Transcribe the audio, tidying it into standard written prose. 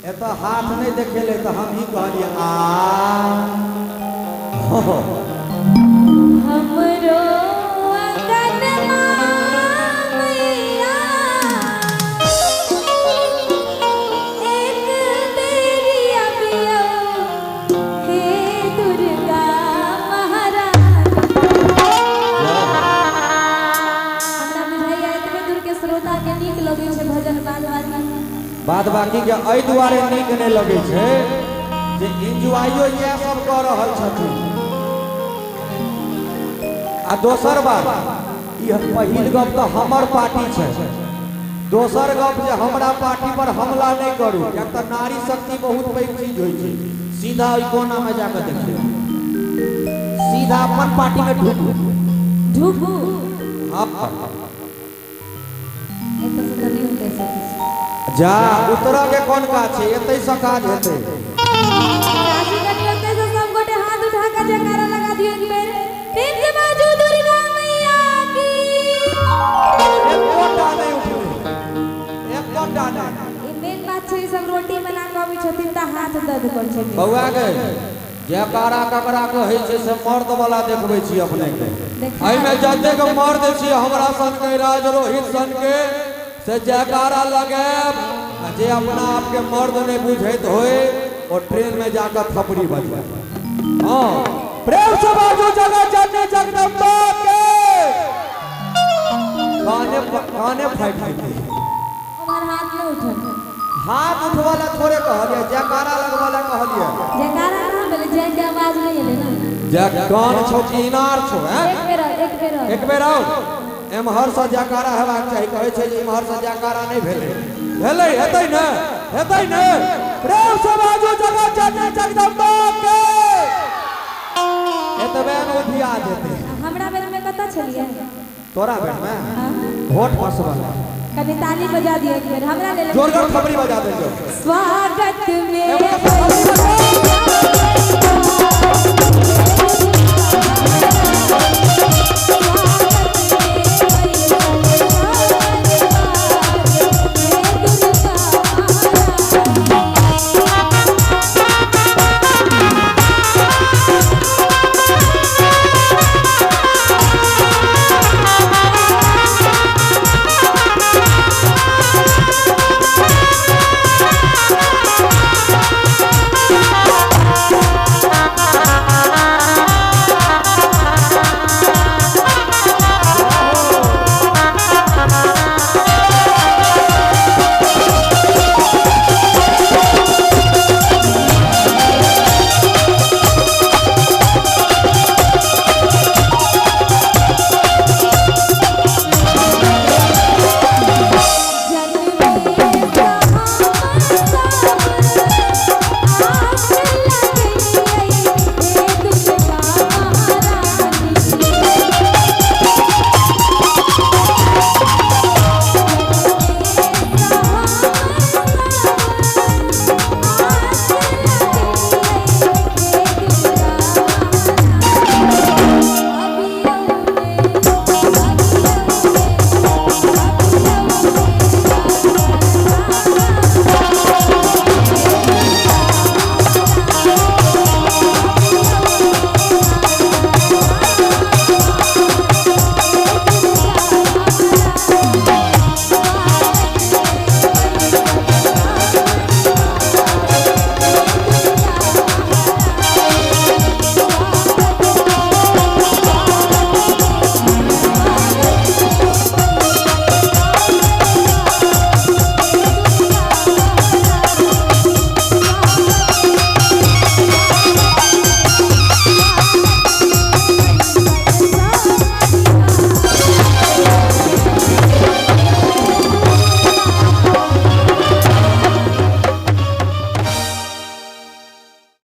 एतऽ हाथ नहि देखेलै तऽ हमही कहलियै आ हो। हमरो अंगनमा मैया एक बेरी अबियौ हे दुर्गा महारानी। हमरा बुझाइया एतबे दूर के श्रोता के नीक लगै छै भजन बाद बाकी बाद बाकी के एहि दुआरे नीक नहि लगै छै जे एन्जॉयो इएह सब कऽ रहल छथिन। आ दोसर बात, ई पहिल गप तऽ हमर पार्टी छै, दोसर गप जे हमरा पार्टी पर हमला नहि करू, किएक तऽ नारी शक्ति बहुत पैघ चीज होइ छै। सीधा ओहि कोनामे जाकऽ देखियौ, सीधा अपन पार्टीमे ढुकू ढुकू। हाँ, एतऽ से तऽ नहि उतरि सकै छी। जा उतरऽ के कोन काज छै, एतै से काज हेतै। चाची, कनि ओतै से सब गोटे हाथ उठा के जयकारा लगा दियौ एक बेर। प्रेम से बाजू दुर्गा मैया की। एकोटा नहि उठलै, एकोटा नहि। ई मेन बात छै, ई सब रोटी बना कऽ अबै छथिन तऽ हाथ दर्द करै छथिन। बौआ गे, जयकारा ककरा कहै छै से मर्द वाला देखबै छी अपने के। देखा। एहिमे जतेक मर्द छी हमरा सनके, राज रोहित सनके, से जयकारा लगायब, आ जे अपना आपके मर्द नहि बुझैत होय ओ ट्रेन में जाकर थपड़ी बजाय। हाँ, प्रेम से बाजू जगत जननी जगदम्बा के। काने काने फाटि जेतै। उम्हर हाथ नहि उठल। हाथ उठबऽ लए थोड़े कहलियै, जयकारा लगबऽ लए कहलियै। जयकारा कहाँ भेलै? जय के आवाज नहि एलै ने। जय कान छौ कि इनार छौ, हैं? एक बेर और, एक बेर और। एक बेर और। एम्हर से जयकारा हेबाक चाही। कहै छै जे इम्हर से जयकारा नहि भेलै। भेलै, हेतै ने, हेतै ने। प्रेम से बाजू जगत जननी जगदम्बा के। एतबे मे उठिया जेतै। हमरा बेर में कतऽ छलियै? तोरा बेर मे? हाँ। वोट फंसबला। कनि ताली बजा दियौ एक बेर हमरा लेल। जोरगर खबरी बजा दे जो। स्वागत में। थपड़ी बजा।